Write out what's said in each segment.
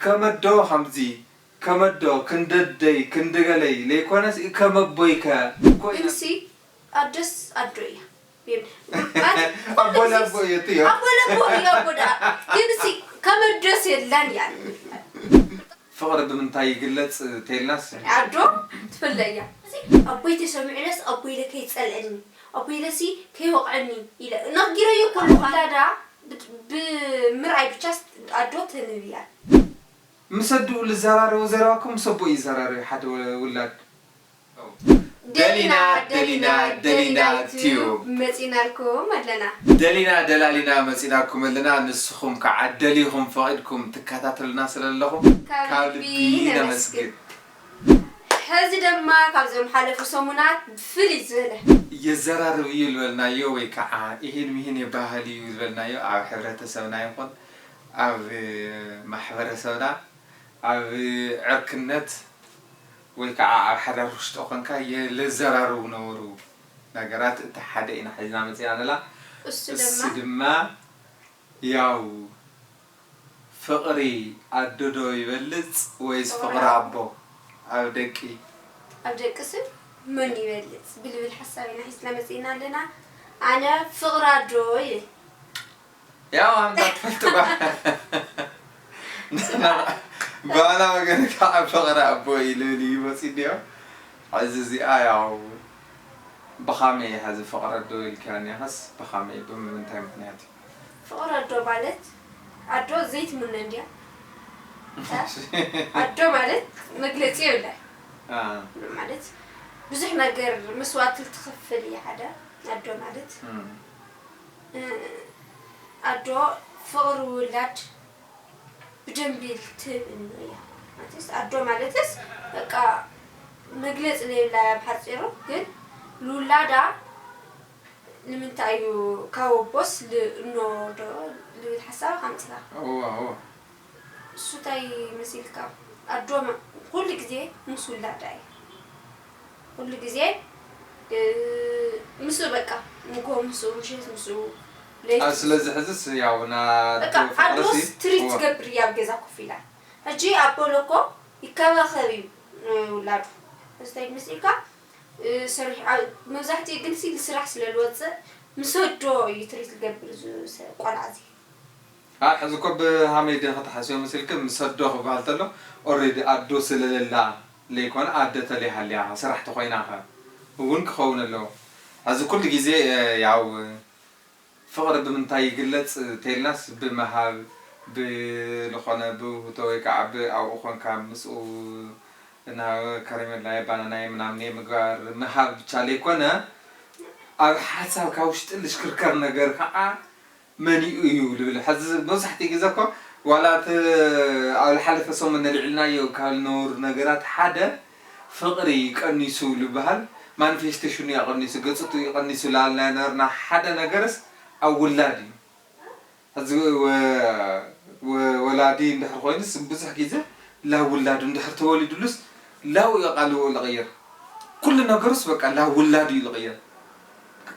ከመዶ ከምዚ ከመዶ ክንደደይ ክንደገለይ ለይኮነስ ከመቦይከ እኮ ኢና። ግንሲ ኣደስ ኣዶ እያ። ኣቦ ለቦ እየትዮ። ኣቦ ለቦ እዮ ኣቦ ደኣ። ግንሲ ከመዶስ የላን እያ። ፍቕሪ ብምንታይ ይግለጽ ተይልናስ? ኣዶ ትፍለ እያ። ኣቦይ ተሰሚዑለስ ኣቦይ ኢለ ከይጸልአኒ ኣቦይ ኢለሲ ከይወቕዐኒ ኢለ ነጊረዮ ኩሉ ውላዳ ብምርኣይ ብቻስ ኣዶ ተንብያ። ምስ ኣድኡ ልዘራረቡ ዘረባ እኮ ምስ ኣቦኡ ይዘራረቡ ሓደ ውላድ። ደሊና ደሊና ደሊና ቲዩብ መፂናልኩም ኣለና። ደሊና ደላሊና መፂናኩም ኣለና። ንስኹም ከዓ ደሊኹም ፈቒድኩም ትከታተሉና ስለለኹም ካብ ልቢ ነመስግን። ሕዚ ድማ ካብዞም ሓለፉ ሰሙናት ብፍልይ ዝበለ የዘራርብ እዩ ዝበልናዮ ወይ ከዓ ይህን ሚህን የባህል እዩ ዝበልናዮ ኣብ ሕብረተሰብና ይኹን ኣብ ማሕበረሰብና ኣብ ዕርክነት ወይ ከዓ ኣብ ሓዳር ውሽጢ ኮንካ የለዘራርቡ ነበሩ ነገራት እቲ ሓደ ኢና ሒዝና መፂና ነላ። እሱ እሱ ድማ ድማ ያው ፍቕሪ ኣዶ ዶ ይበልፅ ወይስ ፍቕሪ ኣቦ ኣብ ደቂ? ኣብ ደቂ ስብ መን ይበልፅ ብልብል ሓሳብ ኢና ሒዝና መፂና ኣለና። ኣነ ፍቕሪ ኣዶ ይብል። ያው ኣንታ ትፈልጥዋ ባላ ወገን ከዓ ፍቕሪ ኣቦ ኢሉ እዩ መፂ ድዮ። ሕዚ እዚኣ ያው ብኻመይ ሕዚ ፍቕሪ ኣዶ ኢልካኒ ኢኻስ ብኻመይ ብምንታይ ምኽንያት እዩ? ፍቕሪ ኣዶ ማለት ኣዶ ዘይትምነ እንድያ። ኣዶ ማለት መግለፂ የብላ ማለት ብዙሕ ነገር መስዋእቲ ትኸፍል እያ ሓደ ኣዶ ማለት ኣዶ ፍቕሪ ውላድ ብደንቢ ትህብ እኖ እያ። ማለትስ ኣዶ ማለትስ በቃ መግለፂ ዘይብላ እያ ብሓፂሩ ግን ልውላዳ ንምንታይ እዩ ካብ ኣቦስ ልእኖ ዶ ልብል ሓሳብ ካምፅካ እዋ እዋ እሱ እንታይ መሲልካ ኣዶ ኩሉ ግዜ ምስ ውላዳ እዩ ኩሉ ግዜ ምስኡ በቃ ንጎ ምስኡ ምሸት ምስኡ ለይቲ ስለዚ ሕዝስ ያው ና በቃ ኣዶስ ትሪት ትገብር እያ ኣብ ገዛ ኮፍ ኢላ ሕጂ ኣቦ ለኮ ይከባኸብ እዩ ውላዱ እንታይ መሲልካ ሰሪሕ መብዛሕትኡ ግን ሲ ስራሕ ስለ ዝወፅእ ምስ ኣዶ እዩ ትሪት ዝገብር እዚ ቆልዓ እዚ ኣይ ሕዚ እኮ ብሃመይ ድኺ ተሓስዮ መሲልኪ ምስ ኣዶ ክበሃል ተሎ ኦሬዲ ኣዶ ስለለላ ለይኮነ ኣደ ተለይሃልያ ስራሕ ተኾይና ኸ እውን ክኸውን ኣለዎ። ሕዚ ኩሉ ግዜ ያው ፍቕሪ ብምንታይ ይግለፅ ተይልናስ ብምሃብ ብልኾነ ብውህብቶ ወይ ከዓ ብኣብኡ ኮንካ ምስኡ እና ከረሜላየ ባናናየ ምናምንየ ምግባር ምሃብ ብቻ ለይኮነ ኣብ ሓሳብ ካብ ውሽጢ ልሽክርከር ነገር ከዓ መኒኡ እዩ ልብል። ሕዚ መብዛሕትኡ ግዜ እኮ ዋላ እቲ ኣብ ዝሓለፈ ሰሙን ነሊዕልናዮ ካብ ዝነበሩ ነገራት ሓደ ፍቕሪ ቀኒሱ ልበሃል ማኒፌስቴሽኑ እዩ ቀኒሱ፣ ገፅቱ እዩ ቀኒሱ ላልናዮ ነበርና ሓደ ነገርስ ኣብ ውላድ እዩ። ሕዚ ወ- ወ- ወላዲ እንድሕር ኮይኑስ ብዙሕ ግዜ ላብ ውላዱ እንድሕር ተወሊዱሉስ ላው እዩ ቃልዎ ልቕይር ኩሉ ነገሩስ በቃ ላብ ውላዱ እዩ ልቕይር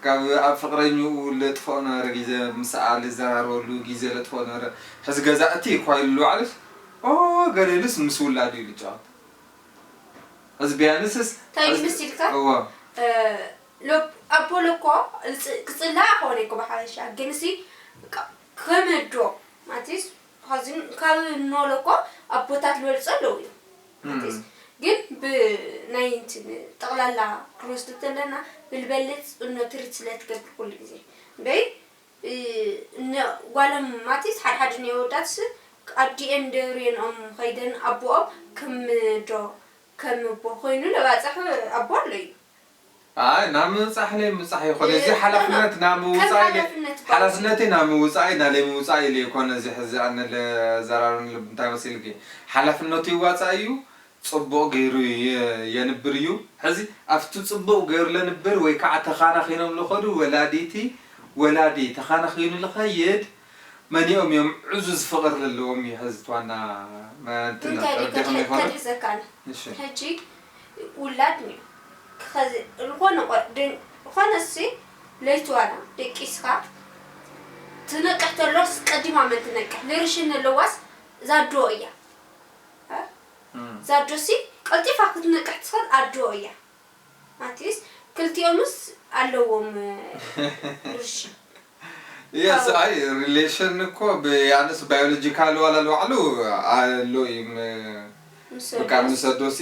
ካብ ኣብ ፍቕረኝኡ ለጥፍኦ ነበረ ግዜ ምስኣ ልዘራረበሉ ግዜ ለጥፍኦ ነበረ ሕዚ ገዛ እቲ እኳ ኢሉ ልባዕሉስ ኦ ገለ ኢሉስ ምስ ውላዱ እዩ ልጫወት ሕዚ ቢያንስስ እንታይ ይመስልካ እዎ ሎብ ኣቦ ለኮ ክፅላእ ከሆነ እኮ ብሓበሻ ግን ሲ ከመዶ ማለትስ ሀዝን ካብ ኖለኮ ኣቦታት ዝበልፁ ኣለዉ እዮም ማለትስ ግን ብናይ እንትን ጠቕላላ ክንወስድ ተለና ብልበልፅ እኖ ትሪት ስለ ትገብር ኩሉ ግዜ በይ ጓሎም ማለትስ ሓደ ሓደ ናይ ወዳትስ ኣዲኤን ደብሬንኦም ኸይደን ኣቦኦም ከም ዶ ከም ኣቦ ኮይኑ ለባፅሕ ኣቦ ኣሎ እዩ ኣይ ናብ ምብፃሕ ለይ ምብፃሕ ይኮነ እዚ ሓላፍነት ናብ ምውፃእ ለይ ሓላፍነተይ ናብ ምውፃእ ኢና ለይ ምውፃእ ኢለ ይኮነ እዚ ሕዚ ኣነ ለዘራርብ እንታይ መሲልኪ ሓላፍነቱ ይዋፃእ እዩ ፅቡቕ ገይሩ የንብር እዩ ሕዚ ኣብቲ ፅቡቕ ገይሩ ለንብር ወይ ከዓ ተኻናኺኖም ለኸዱ ወላዲቲ ወላዲ ተኻናኺኑ ልኸይድ መኒኦም እዮም ዕዙዝ ፍቕር ለለዎም እዩ ሕዚ ዋና እንትን እንታይ ድዩ ተረዲኹም ይኾኑ ከድሕዘካኒ እሺ ሕጂ ውላድ ኒ ዝኾነ ዝኾነ ሲ ለይትዋና ደቂስካ ትነቅሕ ተሎስ ቀዲማ መን ትነቅሕ ልርሽን ኣለዋስ ዛዶ እያ እዛ ኣዶሲ ቀልጢፋ ክትነቅሕ ትኽእል ኣዶ እያ። ኣትሊስት ክልቲኦምስ ኣለዎም እ፣ ርሺ የስ ኣይ ሪሌሽን እኮ ብያንስ ባዮሎጂካል ዋላ ልባዕሉ ኣሎ እዩ ም- ምስ በቃ ምስ ኣዶሲ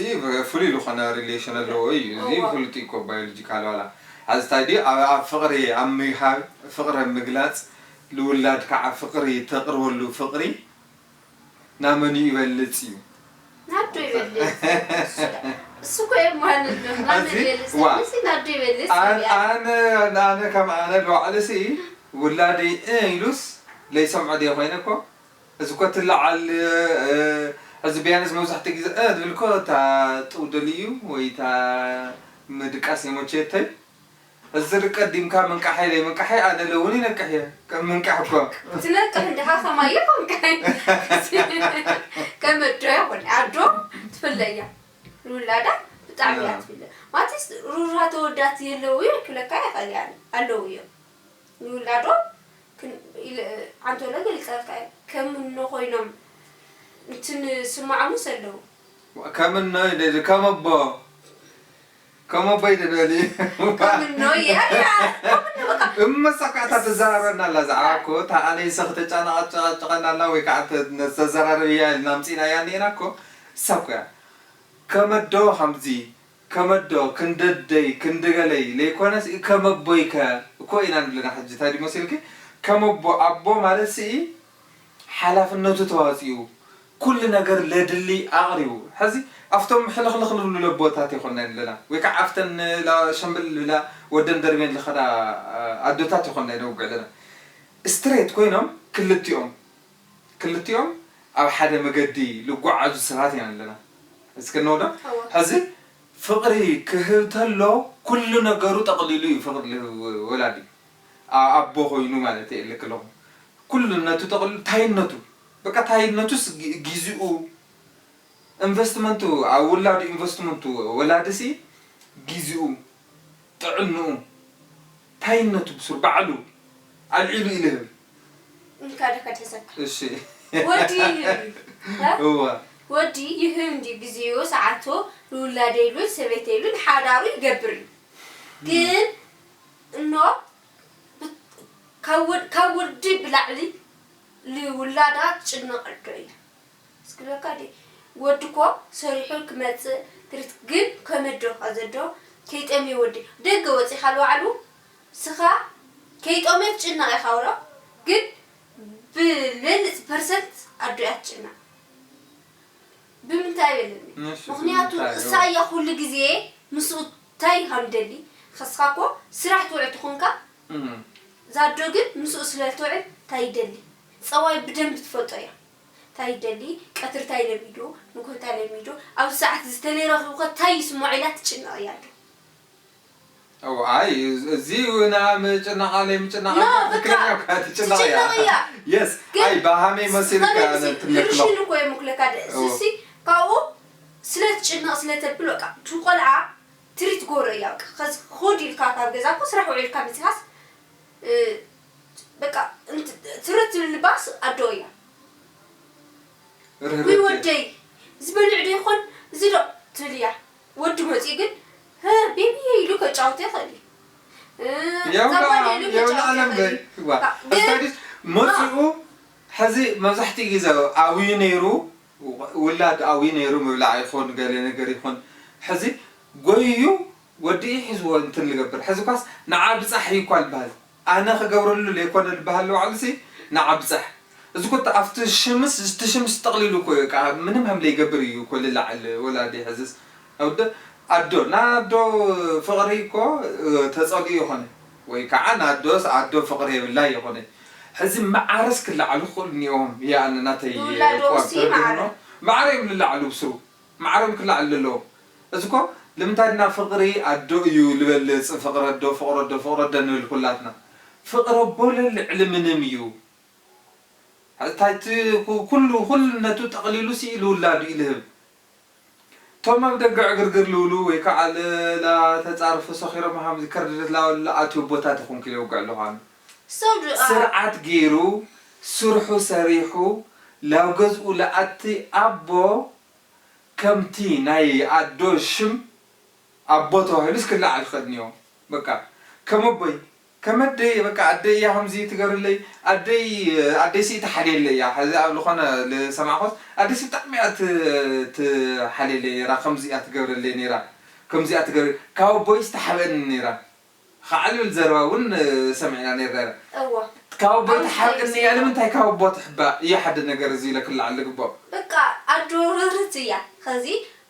ፍሉይ ዝኾነ ሪሌሽን ኣለዎ እዩ። እዚ እዋ። ፍሉጥ እዩ እኮ ባዮሎጂካል ዋላ። ኣብዚ እንታይ ድዩ ኣብ ኣብ ፍቕሪ ኣብ ምሃብ ፍቕሪ ኣብ ምግላፅ ልውላድ ከዓ ፍቕሪ ተቕርበሉ ፍቕሪ ናመን እዩ ይበልፅ እዩ። ናዶ ይበልጽ እሱ እኮ የማንሎ ናመን ኣዚ- ይበልጽ ዋ። ናዶ ይበልጽ ኣን- ኣነ ኣነ ከም ኣነ ልባዕልሲ ውላደይ እ ኢሉስ ለይሰምዖ ድየ ኮይነ እኮ እዚ እኮ ትለዓል እ፣ እዚ ቢያንስ መብዛሕትኡ ግዜ እ ዝብል እኮ እታ ጥውደል እዩ ወይ እታ ምድቃስ የመቸየተይ እዚ ርቀት ዲምካ ምንቃሐይ ለይ ምንቃሐይ ኣነ ለውን ይነቅሕ እየ ከም ምንቃሕ እኮ ትነቅሕ እንዲኻ ከማየ ኮንካይ ከመዶ ይኹን ኣዶ ትፍለያ ንውላዳ ብጣዕሚ እያ ትፍለ ማለትስ ሩራ ተወዳት የለው እዩ ክለካ ይኽእል እያ ኣለዉ እዮም ንውላዶ ዓንቶሎ ገሊፀልካ ከም እኖ ኮይኖም እንትን ስማዕሙስ ኣለዉ ከም እኖ ከም ኣቦ ከም ኣቦ ይደበል ከም እኖ እያ እያ ከም እኖ በቃ እመሳካዕታ ተዘራረብና ኣላ ዛዕባ እኮ እታ ኣነይሰ ክተጫናቐጨቐጨቐና ኣላ ወይ ከዓ ተዘራረብ እያ ኢልና ኣምፂእና እያ እኒኤና እኮ እሳ እኮ እያ ከመዶ ከምዚ ከመዶ ክንደደይ ክንድገለይ ለይኮነስ ከመቦይከ እኮ ኢና ንብለና ሕጂ እንታይ ድዩ መሲልኪ ከመቦ ኣቦ ማለት ስኢ ሓላፍነቱ ተዋፂኡ ኩሉ ነገር ለድሊ ኣቕሪቡ ሕዚ ኣብቶም ሕልኽልኽ ልብሉ ለቦታት ይኾና ኣለና ወይ ከዓ ኣብተን ሸምብል ልብላ ወደን ደርቤን ልኸዳ ኣዶታት ይኾና ነውግዕ ኣለና ስትሬት ኮይኖም ክልቲኦም ክልቲኦም ኣብ ሓደ መገዲ ልጓዓዙ ሰባት ኢና ኣለና እስክንወዶ ሕዚ ፍቕሪ ክህብ ተሎ ኩሉ ነገሩ ጠቕሊሉ እዩ ፍቕሪ ልህብ ወላዲ ኣቦ ኮይኑ ማለት እየ ልክ ኣለኹ ኩሉ ነቱ ጠቕሊሉ ታይነቱ በቃ ታይነቱስ ጊ- ጊዜኡ ኢንቨስትመንቱ ኣብ ውላዱ ኢንቨስትመንቱ ወላድሲ ጊዜኡ ጥዕንኡ ታይነቱ ብሱር ባዕሉ ኣልዒሉ እዩ ልህብ እንካደ ከድሕሰካ እሺ ወዲ ይህብ እዩ እ? እወ ወዲ ይህብ እንዲ ግዜኡ ሰዓቱ ንውላደ ኢሉ ሰበይተ ኢሉ ንሓዳሩ ይገብር እዩ ግን እኖ ብ- ካብ ወድ- ካብ ወዲ ብላዕሊ ልውላዳ ትጭነቕ ኣዶ እያ እስክለካ ዲ ወዲ ኮ ሰሪሑ ክመፅእ ትሪት ግን ከመዶ ከዘዶ ከይጠምየ ወዲ ደገ ወፂኻ ልባዕሉ ስኻ ከይጠምየ ትጭነቕ ኢኻ ውሎ ግን ብልልፅ ፐርሰንት ኣዶ እያ ትጭነቕ ብምንታይ በለኒ ንሱ ምክንያቱ ብምንታይ? እሳ እያ ኩሉ ግዜ ምስኡ እንታይ ኢኻ ምደሊ ከስኻ ኮ ስራሕ ትውዕል ትኾንካ ዛዶ ግን ምስኡ ስለ ትውዕል እንታይ ይደሊ ፀዋይ ብደንብ ትፈልጦ እያ እንታይ ይደሊ ቀትሪ እንታይ ለሚዱ ንጎ እንታይ ለሚዱ ኣብዚ ሰዓት ዝተለይ ረኺቡ ከ እንታይ ይስምዖ ኢላ ትጭነቕ እያ ዶ ኣው ኣይ እዚ ና ምጭነቃ ለይ ምጭነቃ ኖ፣ በቃ ትክክለኛ እኮ ትጭነቅ እያ ትጭነቅ እያ። የስ ግን ኣይ ባሃመይ መሲልካ ዝኸነ ትልክሎ ርሽን እኮ የምክለካ ደ- እዎ። ስሲ ካብኡ ስለ ትጭነቕ ስለ ተብል በቃ እቲ ቆልዓ ትሪት ጎሮ እያ በቃ ከዚ ኹድ ኢልካ ካብ ገዛ እኮ ስራሕ ውዒልካ መፂኻስ እ፣ በቃ እንት- ትርት ትብል ልባስ ኣዶ እያ ወይ ርህርህቲ ወደይ ዝበልዕ ዶ ይኾን እዚ ዶ ትብል እያ ወዲ መፂኡ ግን "ሀ፣ ቤቢየ" ኢሉ ከጫውቶ ይኽእል እዩ እ፣ የውላ እዛ ጓል ኢሉ ከጫውቶ የውላ ዓለም ይኽእል እዩ በይ ዋ ግን እስታዲስ መፅኡ ሕዚ መብዛሕትኡ ግዜ ኣብዩ ነይሩ ውላድ ኣብዩ ነይሩ ምብላዕ ይኹን ገለ ነገር ይኹን ሕዚ ጎይዩ ወዲኡ ሒዝዎ እንትን ልገብር ሕዚ ኳስ ንዓ ብፃሕ እዩ እኳ ልበሃል ኣነ ክገብረሉ ለይኮነ ልበሃል ባዕሉ ሲ ንዓ ብፃሕ እዚ ኮ ኣብቲ ሽምስ እቲ ሽምስ ጠቕሊሉ እኮ እዩ ከዓ ምንም ከም ለይገብር እዩ እኮ ልላዕል ወላዲ ሕዝስ ኣውደ ኣዶ ናዶ ፍቕሪ እኮ ተፀሊኡ ይኾነ ወይ ከዓ ናዶስ ኣዶ ፍቕሪ የብላ ይኾነ ሕዚ መዓረስ ክለዓሉ ክኽእሉ እኒኦም እያ ኣነ ናተይ ንውላዶ እኮ ውሲ ተረዲእኖ። መዓረ። ማዕረ እዮም ልለዓሉ ብስሩ ማዕረ እዮም ክለዓሉ ኣለዎም እዚ ኮ ልምንታይ ድና ፍቕሪ ኣዶ እዩ ልበልፅ ፍቕሪ ኣዶ ፍቕሪ ኣዶ ፍቕሪ ኣዶ ንብል ኩላትና ፍቕሪ ኣቦ ልዕሊ ምንም እዩ እንታይ እቲ ኩ- ኩሉ ኩልነቱ ጠቕሊሉ ሲ ልውላዱ እዩ ልህብ እቶም ኣብ ደገ ዕግርግር ልብሉ ወይ ከዓ ላ ተፃርፉ ሰኺሮም ሃምዚ ከርድድት ላወሉ ኣትዮ ቦታ ተኾንኩ ኢለ ውግዕ ኣለኳኑ ሰው ድ- አ- ስርዓት ገይሩ ስርሑ ሰሪሑ ላብ ገዝኡ ለኣቲ ኣቦ ከምቲ ናይ ኣዶ ሽም ኣቦ ተባሂሉስ ክለዓል ክኽእል እኒኦ። በቃ ከም ኣቦይ ከም ኣደይ በቃ ኣደይ እያ ከምዚ ትገብርለይ ኣደይ ኣደይ ሲ ትሓልየለይ እያ። ሕዚ ኣብ ዝኾነ ዝሰማዕኩስ ኣደይ ሲ ብጣዕሚ እያ ት- ትሓልየለይ ነይራ ከምዚ እያ ትገብርለይ ነይራ ከምዚ እያ ትገብር ካብ ኣቦይስ ትሓብአኒ ነይራ። ኸዓ ልብል ዘረባ እውን ሰሚዕና ነይርና ኢና። እዋ ካብ ኣቦ ትሓብእኒ እያ ንምንታይ ካብ ኣቦ ትሕባእ እዩ ሓደ ነገር እዚ ኢለ ክለዓል ዝግብኦ። በቃ ኣዶ ርህርህቲ እያ። ኸዚ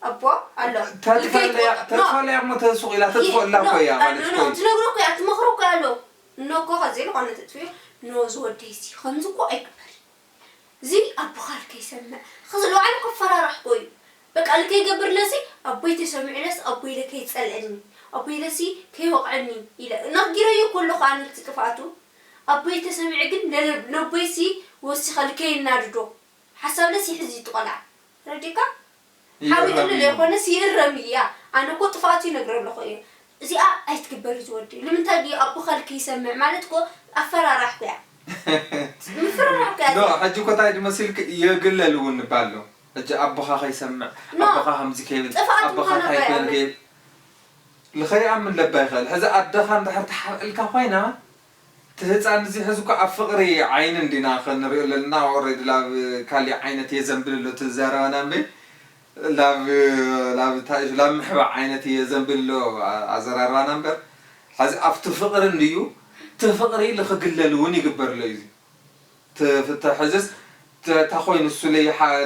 ኣቦ ኣሎ ተጥፈልያ ተጥፈልያ እሞ ተሱቕ ኢላ ተጥፈላ እኮ እያ ማለት እኮ እዩ። ትነግሮ እኮ እያ ትመኽሮ እኮ ኣሎ እኖ እኮ ኸዚ ዝኾነ ተጥፍዮ ኖ ዝወደይሲ ኸምዚ እኮ ኣይግበር እዚ ኣቦኻ ልከይሰምዕ ኸዚ ንባዕሉ ከፈራርሕኮ እዩ። በቃ ልከይገብር ለሲ ኣቦይ ተሰሚዑ ለሲ ኣቦይ ለከይጸልእኒ ኣቦይ ለሲ ከይወቕዐኒ ኢለ ነጊረዮ ከለኹ ኣነ እቲ ጥፍኣቱ ኣቦይ ተሰሚዑ ግን ነቦይሲ ወሲኸ ልከይናድዶ ሓሳብ ለሲ ይሕዝ እዩ እቲ ቆልዓ ተረዲእካ ሓዊዕሉ ይእረም እዩ። ዘይኮነስ ይእረም እዩ እያ ኣነ እኮ ጥፍኣቱ ይነግረ ኣለኹ እየ እዚኣ ኣይትግበር እዩ ዝወዲ ንምንታይ ድዩ ኣቦኻ ልከይሰምዕ ማለት እኮ ኣፈራራሕ እኮ እያ ምፍርራሕ እኮ እያ ዶ እዚኣ ሕጂ እኮ እንታይ ድመሲልክ የግለል እውን ንባል ኣሎ ሕጂ ኣቦኻ ከይሰምዕ ኖ ኣቦኻ ከምዚ ከይብል ጥፍኣት ኣቦኻ ምዃና እንታይ እኮ እያ ኮይን ከይብል ልኸይኣምን ለባ ይኽእል ሕዚ ኣደኻ እንድሕር ትሓብዕልካ ኮይና እቲ ህፃን እዚ ሕዚ እኮ ኣብ ፍቕሪ ዓይኒ እንዲና ክንሪኦ ዘለና ኦሬዲ ላብ ካሊእ ዓይነት የዘንብል ኣሎ እቲ ዘረባና እምበይ ላብ ላብ እንታይ እዩ ላብ ምሕባእ ዓይነት እየ ዘንብል ኣሎ ኣዘራርባና እምበር ሕዚ ኣብቲ ፍቕሪ እንድዩ እቲ ፍቕሪ ልክግለል እውን ይግበር ኣሎ እዩ ትፍተ ሕዝስ እታ ኮይኑ እሱ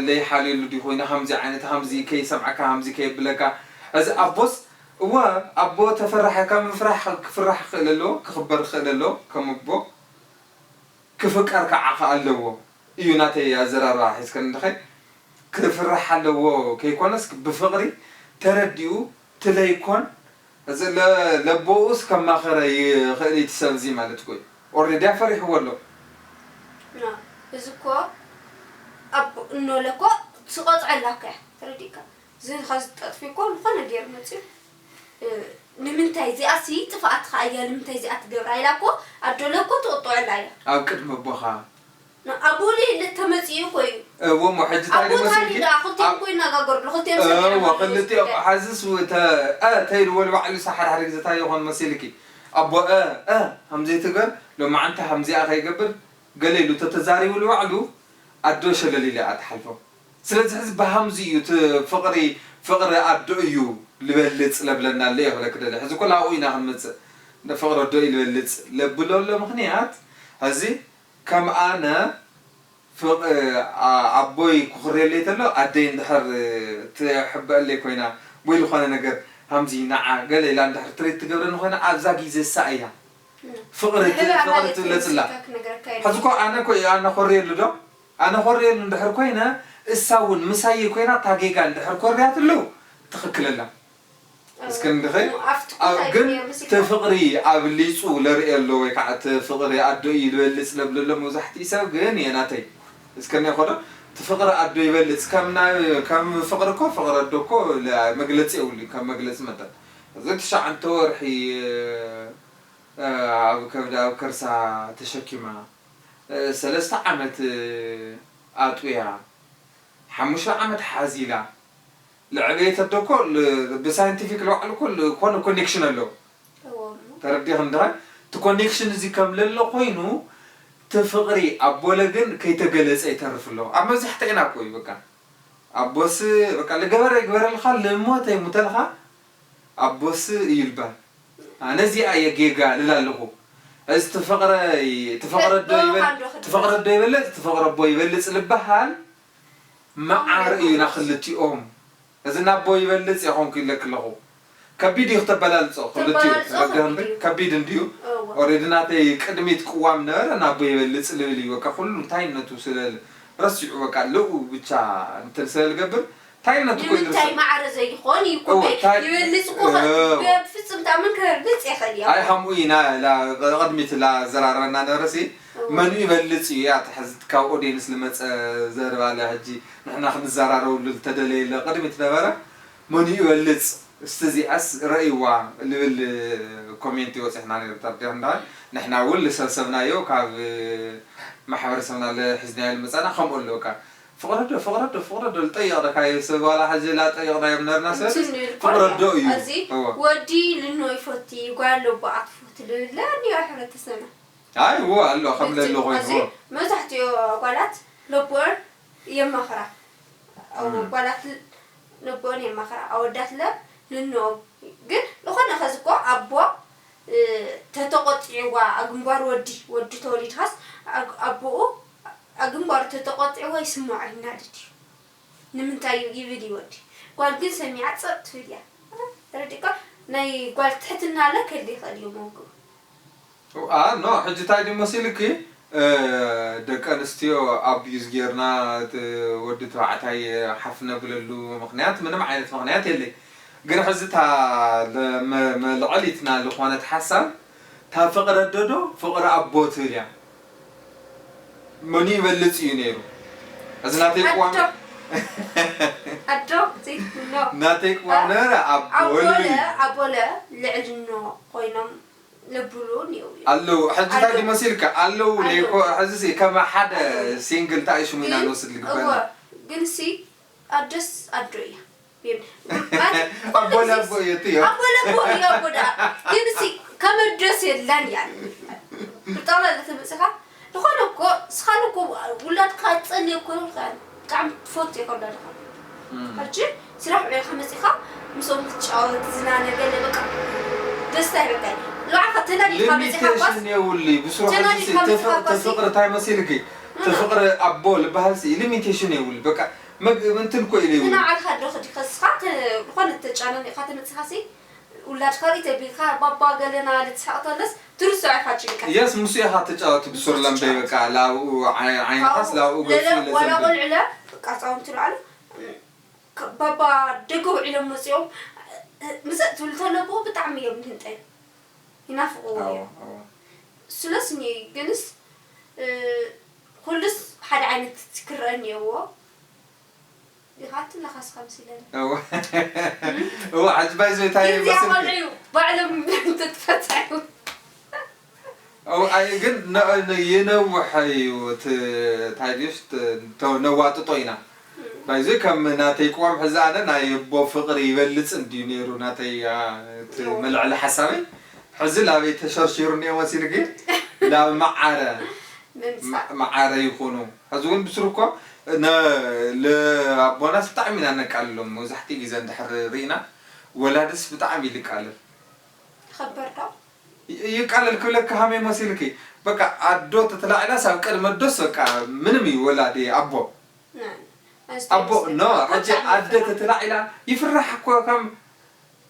ለይሓልየሉ ድዩ ኮይና ከምዚ ዓይነት ከምዚ ከይሰምዓካ ከምዚ ከየብለካ እዚ ኣቦስ እወ ኣቦ ተፈራሒ ካብ ምፍራሕ ክፍራሕ ክኽእል ኣለዎ ክኽበር ክኽእል ኣለዎ ከም ኣቦ ክፍቀር ከዓ ኣለዎ እዩ ናተይ ኣዘራርባ ሒዝከኒ እንድኸይ ክፍራሕ ኣለዎ ከይኮነስ ብፍቕሪ ተረዲኡ ትለይኮን እዚ ለቦኡስ ከማኸረ ይኽእል እቲ ሰብ እዚ ማለት እኮ እዩ ኦሬዲ ኣፈሪሕዎ ኣሎ እዚ እኮ ኣቦ እኖለ እኮ ትቐፅዐላ እኮ እያ ተረዲእካ እዚ ኸዚ ጠጥፊ እኮ ዝኾነ ገይሩ መፅዩ ንምንታይ እዚኣሲ ጥፍኣትኻ እያ ንምንታይ እዚኣ ትገብራ ኢላ እኮ ኣዶለ እኮ ትቕጥዐላ እያ ኣብ ቅድሚ ኣቦኻ ኣቦ ለይለ ተመፅዩ እኮ እዩ እዎ እሞ ሕጂ እንታይ ኣቦ ታዲ መሲልኪ ደኣ ክልቲኦም እኮ ይነጋገሩ ክልቲኦም ሰሚዖም እዎ ኣለዉ ክልቲኦም ዝብል። ሓዝስ እተ እ ተይልዎ ንባዕሉ ሳ ሓደ ሓደ ግዜ እንታይ ይኾን መሲልኪ ኣቦ እ እ ከምዘይትገር ሎማዓንቲ ከምዚኣ ከይገብር ገለ ኢሉ ተተዛሪቡ ንባዕሉ ኣዶ ሸለል ኢለ እያ ትሓልፎ ስለዚ ሕዚ ብሃምዚ እዩ እቲ ፍቕሪ ፍቕሪ ኣዶ እዩ ልበልፅ ለብለና ኣሎ እየ ክብለኪ ደለ ሕዚ ኮላ ኣብኡ ኢና ክንመፅእ ፍቕሪ ኣዶ እዩ ልበልፅ ለብሎ ኣሎ ምኽንያት ሕዚ ከም ኣነ ፍቕ ኣቦይ ክኹርየለይ ተሎ ኣደይ እንድሕር ትሕበአለይ ኮይና ወይ ዝኾነ ነገር ሃምዚ ንዓ ገለ ኢላ እንድሕር ትሪት ትገብረኒ ኮይና ኣብዛ ጊዜ እሳ እያ ፍቕሪ ፍቕሪ ትብለፅላ ሕዚ እኮ ኣነ እኮ ኣነ ኮርየሉ ዶ ኣነ ኮርየሉ እንድሕር ኮይነ እሳ እውን ምሳየ ኮይና እታ ጌጋ እንድሕር ኮርያትሉ ትኽክለላ እስከ እንድኸይ ግን እቲ ፍቕሪ ኣብሊፁ ለርእየሎ ወይ ከዓ እቲ ፍቕሪ ኣዶ እዩ ዝበልፅ ለብለሎ መብዛሕትኡ ሰብ ግን የናተይ እስከ እኒኸዶ እቲ ፍቕሪ ኣዶ ይበልፅ ከም ፍቕሪ እኮ ፍቕሪ ኣዶ እኮ መግለፂ የብሉ ከም መግለፂ መጠን እዚ ትሽዓተ ወርሒ ኣብ ከብዳ ኣብ ከርሳ ተሸኪማ ሰለስተ ዓመት ኣጥውያ ሓሙሽተ ዓመት ሓዚላ ለዕበየት ኣዶ እኮ ብ scientific ለባዕሉ እኮ ዝኾነ connection ኣለዎ ተረዲኽኒ ድኻ እቲ connection እዚ ከም ለሎ ኮይኑ እቲ ፍቕሪ ኣቦለ ግን ከይተገለፀ ይተርፍ ኣሎ ኣብ መብዛሕትኤና እኮ እዩ በቃ ኣቦስ በቃ ልገበረ ይግበረልካ ልሞተ ይሙተልካ ኣቦስ እዩ ልባል ኣነ እዚኣ እየ ጌጋ ልል ኣለኹ እዚ ትፈቕረ ትፈቕረ ዶ ይበል ትፈቕረ ዶ ይበልፅ ትፈቕረ ኣቦ ይበልፅ ልበሃል መዓር እዩ ናክልቲኦም እዚ ናቦ ይበልፅ የኾንኩ ኢለክ ኣለኹ ከቢድ እዩ ክተበላልፆ ክልቲኡ ረገ ከቢድ እንድዩ ኦሬዲ ናተይ ቅድሚት ቅዋም ነበረ ናቦ ይበልፅ ልብል እዩ በቃ ኩሉ እንታይነቱ ስለ ረሲዑ በቃ ልኡ ብቻ እንትን ስለ ልገብር ታይነቱ እኮ ንምንታይ ይድርሰን። ማዕረ ዘይኾን እዩ እወ፣ እኮ ታይ- ይበልፅ እኮ እወ። ብፍፅም ታምን ክበልፅ ይኽእል እዩ ኣይ ከምኡ ኢና ኢላ ቅድሚት ኢላ ዘራረበና ነበረ ሲ መን ይበልፅ እዩ እያ ትሕዝት ካብ ኦዲየንስ ልመፀ ዘረባ ኣለ ሕጂ ንሕና ክንዘራረብሉ ዝተደለየለ ቅድሚት ነበረ መን ይበልፅ እስቲ እዚኣስ ረእይዋ ልብል ኮሜንት ይወፅሕና ነርታ እንዳ ንሕና እውን ልሰብሰብናዮ ካብ ማሕበረሰብና ለሒዝናዮ ልመፃና ከምኡ ኣለውካ ፍቕረዶ ፍቕረዶ ፍቕረዶ ልጠይቕ ደካ ሰብ ዋላ ሕዚ ላጠይቕናዮም ነርና ሰብ ፍቕረዶ እዩ። እዚ ወዲ ልኖ ይፈቲ ጓል ለቦኣ ትፈቲ ልብለ እንዲዮ ሕብረተሰብና። ኣይ ዎ ኣሎ ከም ለሎ ኮይኑ። መብዛሕትኡ ጓላት ለቦን የማኽራ። ጓላት ለቦን የማኽራ ኣወዳት ለ ልኖ ግን ዝኾነ ኸዚ እኮ ኣቦ ተተቆጢዕዋ ኣግንባር ወዲ ወዲ ተወሊድኻስ ኣቦኡ ኣግንባሩ ተተቆጢዕዋ ይስምዖ ይናደድ እዩ። ንምንታይ እዩ ይብል እዩ ወዲ። ጓል ግን ሰሚዓ ጸጥ ትብል እያ። ተረዲእካ ናይ ጓል ትሕትና ኣለ ከል ይኽእል እዩ መውግቡ። ኖ ሕጂ እንታይ ድዩ መሲልኪ ደቂ ኣንስትዮ ኣቢዩዝ ጌርና ወዲ ተባዕታይ ሓፍ ነብለሉ ምክንያት ምንም ዓይነት ምክንያት የለይ። ግን ሕዚ እታ ልዕሊትና ዝኾነት ሓሳብ እታ ፍቕሪ ኣዶ ዶ ፍቕሪ ኣቦ ትብል እያ። መኑ ይበልጽ እዩ ነይሩ? እዚ ናተይ ቅዋም ኣዶ ኣዶ ዘይትብሎ ናተይ ቅዋም ነበረ ኣቦ ኣቦለ ልብል ኣቦለ ልዕሊ ኖ ኮይኖም ልብሉ እኒው እዩ ኣለዉ። ሕጂ እንታይ ኣለዉ። ድመሲልካ ኣለዉ ኣለዉ። ነይኮ ሕዚ ሲ ከም ሓደ ሲንግል እንታይ ሽሙ ኢና ግን ንወስድ እወ ልግበና? ግን ሲ ኣደስ ኣዶ እያ። ኣቦ ለቦ እየ እትዮ ኣቦ ለቦ እዮ ኣቦ ደኣ ግን ሲ ከመደስ የላን እያ ብጣላ ለተመፅኻ ዝኾነ እኮ ስኻን እኮ ውላድካ ፀልየ እኮ ብጣዕሚ ትፈቱ እየ ከውላድኻ ሕጂ ስራሕ ውዒልካ መፂኻ ምስኦም ክትጫወት ዝናነ ገለ በቃ ደስታ ይበቃ እዩ ንባዕልኻ ተናዲድካ መፂኻ ኳስ ሊሚቴሽን የውሊ ብስሩ ተናዲድካ መፂኻ ኳስ ተፍቅሪ እንታይ መሲልኪ ተፍቅሪ ኣቦ ልበሃል ሊሚቴሽን የውሊ በቃ መግ እንትን እኮ ኢለ ይብሉ። ንባዕልኻ ዶ ኸዲ ኸስኻ ዝኾነ ተጫነኒኻ ተመፅኻሲ ውላድካ ርኢ ተቢልካ ባባ ገለና ልትስሓቕ ተለስ ትርስዖ ኢኻ ጭንቀት። የስ ምስ ኢኻ ተጫወት ብሱር ለምበይ በቃ ላብኡ ዓይንኻስ ላብኡ ገፁ ኢለ ዘንብል። ቆልዑ ለ በቃ ህፃውንቲ ንባዕሉ ባባ ደገ ውዒሎም መፂኦም ምዘእ ትብል ተለብኡ ብጣዕሚ እዮም ንህንጠዩ ይናፍቕዎ እዮም። ስለስ እኒ ግንስ ኩሉስ ሓደ ዓይነት ክረአ እኒኦዎ ኢኻ ትለኻስኻ መሲለኒ። እወ ሕጂ ባይዘ እንታይ እዩ ግዜ መሲልኪ? ቆልዑ እዩ ባዕሎም ተትፈትሑ እው ኣይ ግን ነ- ነ- ይነውሕ እዩ እቲ እንታይ ድዩስ ት- ተ- ነዋጥጦ ኢና ባይዘ ከም ናተይ ቅዋም ሕዚ ኣነ ናይ ኣቦ ፍቕሪ ይበልፅ እንድዩ ነይሩ ናተይ ኣ፣ እቲ እዎ። መልዕሊ ሓሳበይ ሕዚ ላበይ ተሸርሺሩ እኒኦ መሲሉ ግን ላብ መዓረ ምምፃእ መ- መዓረ ይኹኑ ሕዚ እውን ብስሩ እኮ ነ- ለኣቦናስ ብጣዕሚ ኢና ነቃልሎም መብዛሕትኡ ግዜ እንድሕር ርኢና ወላድስ ብጣዕሚ ይልቃልል ይኸበር ዶ ይቃለል ክብለኪ ሃመይ መሲልኪ በቃ ኣዶ ተተላዒላስ ኣብ ቅድሚ ኣዶስ በቃ ምንም እዩ ወላዲ ኣቦ ኣቦ ኖ ሕጂ ኣደ ተተላዒላ ይፍራሕ እኮ ከም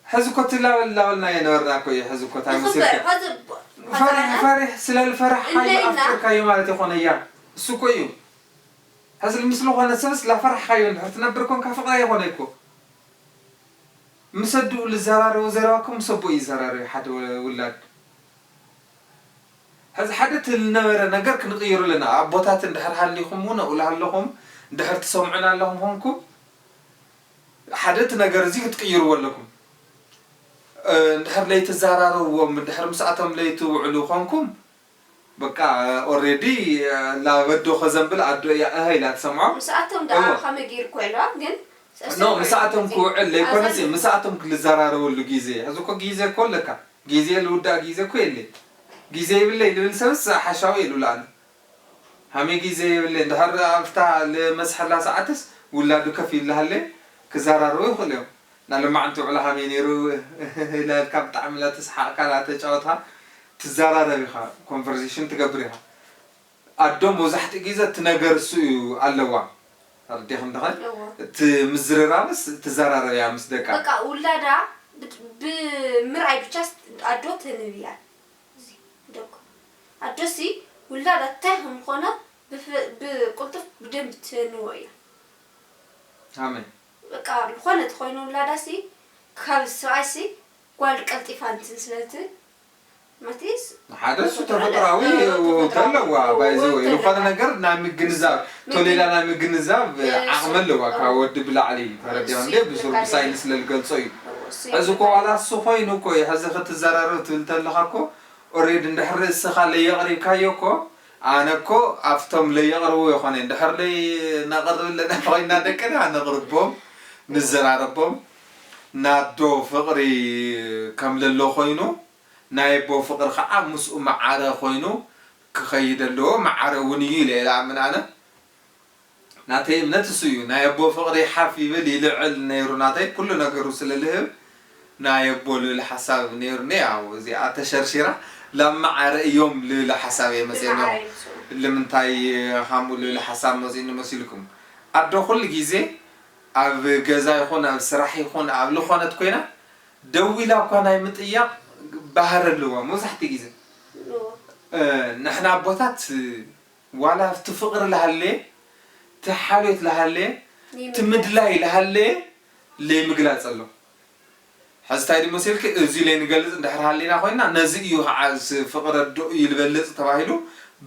ሕዚ እኮ ትላበል ላበልና የነበርና እኮ እዩ ሕዚ እኮ ታይ መሲልኪ ፈሪሕ ፈሪሕ ስለ ልፈራሕካዮ ኣፍቅርካዮ ማለት የኾነ እያ እሱ እኮ እዩ ሕዚ ምስ ዝኾነ ሰብስ ላፈራሕካዮ እንድሕር ትነብር ኮንካ ፍቕሪ ኣይኾነ እኮ ምስ ኣድኡ ልዘራረቦ ዘረባ እኮ ምስ ኣቦኡ እዩ ዝዘራረብ ሓደ ውላድ። ሕዚ ሓደ እቲ ልነበረ ነገር ክንቕይሮ ኣለና። ኣቦታት እንድሕር ሃሊኹም እውን ኣብኡ ልሃለኹም እንድሕር ትሰምዑና ኣለኹም ኾንኩም ሓደ እቲ ነገር እዚ ክትቅይርዎ ኣለኩም። እንድሕር ለይትዘራረብዎም እንድሕር ምስኣቶም ለይትውዕሉ ኾንኩም በቃ ኦሬዲ ላበዶ ከዘንብል ኣዶ እያ እህ ኢላ ትሰምዖ ምስኣቶም ደኣ እወ። ከመይ ገይሩ ክውዕልዋ ግን ኖ ምስኣቶም ክውዕል ለይኮነስ ምስኣቶም ክልዘራረበሉ ግዜ ሕዚ እኮ ግዜ እኮ ኣለካ ግዜ ልውዳእ ግዜ እኮ የለ ግዜ ይብለይ ልብል ሰብስ ሓሻዊ ኢሉ ለኣነ ሃመይ ግዜ የብለይ እንድሕር ኣብታ ልመስሐላ ሰዓትስ ውላዱ ከፍ ይልሃለ ክዘራረቡ ይኽእሉ እዮም ናሎማዓንቲ ውዕሎ ሃመይ ነይሩ ኢላልካ ብጣዕሚ ላተስሓቕካ ላተጫወትካ ትዘራረብ ኢኻ ኮንቨርዜሽን ትገብር ኢኻ ኣዶ መብዛሕትኡ ግዜ እቲ ነገር እሱ እዩ ኣለዋ ኣርዲኽም ድኸን እቲ ምዝርራብስ ትዘራረብ እያ ምስ ደቃ በቃ ውላዳ ብምርኣይ ብቻስ ኣዶ ትንብ እያ ደቁ ኣዶሲ ውላዳ እንታይ ከምኮነ ብቁልጡፍ ብደንብ ትንዎ እያ ኣሜን በቃ ዝኾነ ተኾይኑ ውላዳሲ ካብ ሰብኣይሲ ጓል ቀልጢፋ እንትን ስለትብል ማለትስ ሓደ እሱ ተፈጥራዊ ተለዋ ባይዘወ ዝኾነ ነገር ናይ ምግንዛብ ቶሌላ ናይ ምግንዛብ ዓቕሚ ኣለዋ ካብ ወዲ ብላዕሊ ተረዲኻ እንደ ብሱር ብሳይንስ ስለልገልጾ እዩ ሕዚ እኮ ዋላ እሱ ኮይኑ እኮ እዩ ሕዚ ክትዘራረብ ትብል ተለኻ እኮ ኦሬድ እንድሕር እስኻ ለየቕሪብካዮ እኮ ኣነ እኮ ኣብቶም ለየቕርቡ ይኾነ እንድሕር ለይ ነቕርብ ኣለና ኮይና ደቅና ነቕርቦም፣ ንዘራረቦም። ናዶ ፍቕሪ ከም ለሎ ኮይኑ፣ ናይ ኣቦ ፍቕሪ ከዓ ምስኡ መዓረ ኮይኑ ክኸይድ ኣለዎ። መዓረ እውን እዩ ኢለ እየ ዝኣምን ኣነ። ናተይ እምነት እሱ እዩ። ናይ ኣቦ ፍቕሪ ሓፍ ይብል ይልዕል ነይሩ ናተይ ኩሉ ነገሩ ስለ ልህብ ናይ ኣቦ ልብል ሓሳብ ነይሩኒ። ያው እዚኣ ተሸርሺራ ላብ መዓረ እዮም ልብል ሓሳብ እየ መፅእ ኣለኹ። ልምንታይ ሃሙ ልብል ሓሳብ መፅእኒ መሲልኩም? ኣዶ ኩሉ ግዜ ኣብ ገዛ ይኹን ኣብ ስራሕ ይኹን ኣብ ልኾነት ኮይና ደው ኢላ እኳ ናይ ምጥያቕ ባህሪ ኣለዋ መብዛሕትኡ ግዜ። ንሕና ኣቦታት ዋላ እቲ ፍቕሪ ልሃለየ፣ እቲ ሓልዮት ልሃለየ፣ እቲ ምድላይ ልሃለየ ለይምግላፅ ኣሎ። ሕዚ እንታይ ድዩ መሲልኪ? እዚ ለይንገልፅ እንድሕር ሃሊና ኮይና ነዚ እዩ ከዓ እዚ ፍቕሪ ኣዶ እዩ ልበልፅ ተባሂሉ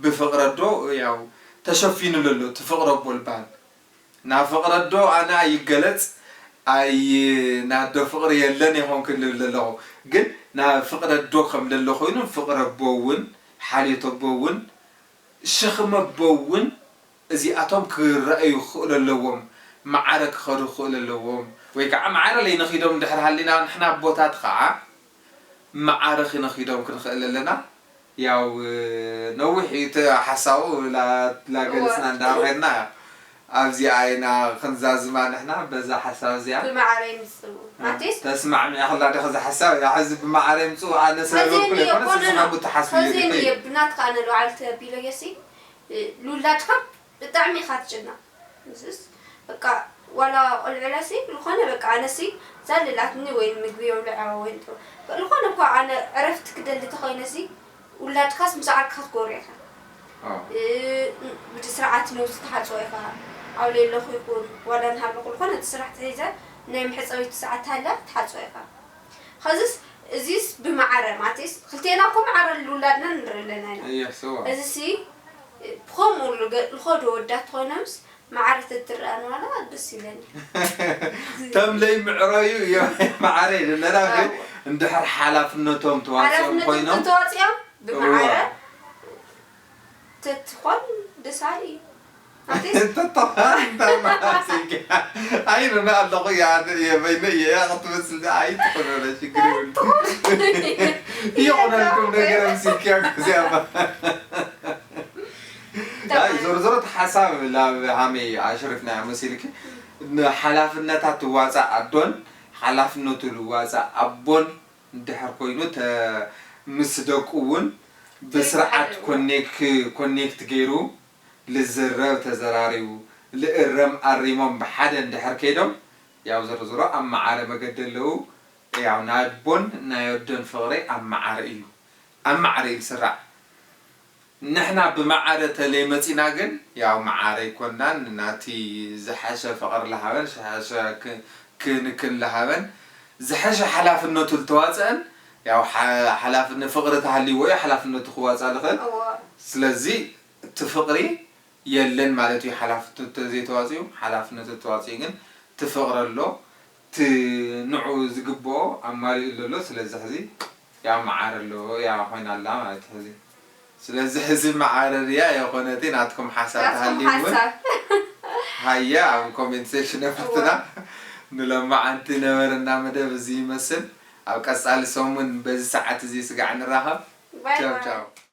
ብፍቕሪ ኣዶ ያው ተሸፊኑ ለሎ እቲ ፍቕሪ ኣቦ ልበሃል። ናብ ፍቕሪ ኣዶ ኣነ ኣይገለፅ ኣይ ናዶ ፍቕሪ የለን ይኾንክን ልብል ኣለኹ። ግን ናብ ፍቕሪ ኣዶ ከም ለሎ ኮይኑ ፍቕሪ ኣቦ እውን ሓልዮት ኣቦ እውን ሸኽሚ ኣቦ እውን እዚኣቶም ክረኣዩ ክኽእሉ ኣለዎም። መዓረ ክኸዱ ክኽእሉ ኣለዎም። ወይ ከዓ መዓረ ለይነኺዶም እንድሕር ሃሊና ንሕና ኣቦታት ከዓ መዓረ ክነኺዶም ክንኽእል ኣለና። ያው ነዊሕ እዩ እቲ ሓሳቡ ላገለፅና እንዳርኸና ኣብዚኣ ኢና ክንዛዝማ ንሕና በዛ ሓሳብ እዚኣ። ብማዕረ ይምፅኡ። ማለትስ ተስማዕሚዕኽላ ዲኺ እዛ ሓሳብ እያ? ሕዚ ብማዕረ ይምፅኡ ኣነ ሰብ ከዚን የብልኩ እየ ዘይኮነ ኮነ ስስኻ ነው። ብትሓስቡ ከዚን እየ እየ ብናትካ ኣነ ለውዓል ተቢሎ የሲ ልውላድካ ብጣዕሚ ኢኻ ትጭነቕ። ምስስ በቃ ዋላ ቆልዕለሲ ዝኾነ በቃ ኣነሲ ዛልላትኒ ወይ ምግቢ የብልዐ ወይ እንተ ዝኾነ እኳ ኣነ ዕረፍቲ ክደሊ ተኾይነሲ ውላድካስ ምስ ዓርክኻ ክትጎሩ ኢኻ። ብቲ ስርዓት ነብሱ ትሓፅቦ ኢኻ። ኣብ ሌለኹ ይኹን ዋላ ንሃለኹ ዝኾነ እቲ ስራሕ ተሒዘ ናይ መሕፀቢቲ ሰዓት ሃለ ትሓፅቦ ኢኻ። ኸዝስ እዚስ ብመዓረ ማለትስ ክልቴና እኮ መዓረ ልውላድና ንርኢ ኣለና ኢና። እየስዋ። እዚሲ ብኸምኡ ልገ- ልኸዱ ወዳት ኮይኖምስ መዓረ ተትረኣን ዋላ ደስ ይብለኒ። ተም ለይ ምዕረዩ እዮም መዓረ ይብለና ግን ኣዎ። እንድሕር ሓላፍነቶም ተዋፅኦም ሓላፍነቶም ኮይኖም ተዋፅኦም ብመዓረ እዋ። ተትኾን ደስ ኣለ እዩ። ኣንቴስ ተተኾን ተማሲልካ። ኣይንና ኣለኹ እያ፣ ኣነ እየ፣ በይነ እየ፣ እያ ክትመስል እያ፣ ኣይትኾን ወላ ሽግር የብሉ። ይኾነልኩም ነገር ኣምሲልክያ እኮ እዚኣ። ኣይ፣ ዞሮ ዞሮ እቲ ሓሳብ ላብ ሃመይ ኣሽሪፍና እያ መሲልኪ። ንሓላፍነታት ትዋፃእ ኣዶን ሓላፍነቱ ልዋፃእ ኣቦን እንድሕር ኮይኑ ተ- ምስ ደቁ እውን ብስርዓት ተይተሓለወ። ኮኔክ- ኮኔክት ገይሩ ልዝረብ ተዘራሪቡ ልእረም ኣሪሞም ብሓደ እንድሕር ከይዶም ያው ዝርዝሮ ኣብ መዓረ መገዲ ኣለዉ። ያው ናይ ኣቦን ናይ ኣዶን ፍቕሪ ኣብ መዓረ እዩ። ኣብ መዓረ እዩ ዝስራዕ። ንሕና ብመዓረ ተለይ መጺና ግን ያው መዓረ ኣይኮናን። ናቲ ዝሐሸ ፍቕሪ ለሃበን ዝሐሸ ክ- ክንክን ለሃበን ዝሐሸ ሓላፍነቱ ልተዋጸአን ያው ሓ- ሓላፍነ ፍቕሪ ተሃልይዎ እዩ ሓላፍነቱ ክዋጻእ ልኽእል። እዎ። ስለዚ እቲ ፍቕሪ የለን ማለት እዩ። ሓላፍነቱ ዘይተዋጽኡ ሓላፍነቱ ተዋጽኡ ግን እቲ ፍቕሪ ኣሎ። እቲ ንዑ ዝግብኦ ኣማሊኡ ኣሎ። ስለዚ ሕዚ ያ መዓር ኣሎ ያ ኮይና ኣላ ማለት ሕዚ። ስለዚ ሕዚ መዓር እያ የኾነቲ ናትኩም ሓሳብ ናትኩም ተሃልዩ እውን ሓሳብ። ሃየ ኣብ ኮሜንት ሴክሽን ኣፍትና። እዋ። ንሎማዓንቲ ነበረና መደብ እዚ ይመስል። ኣብ ቀጻሊ ሰሙን በዚ ሰዓት እዚ ስጋዕ ንራኸብ። ባይ ቻው ባይ። ቻው።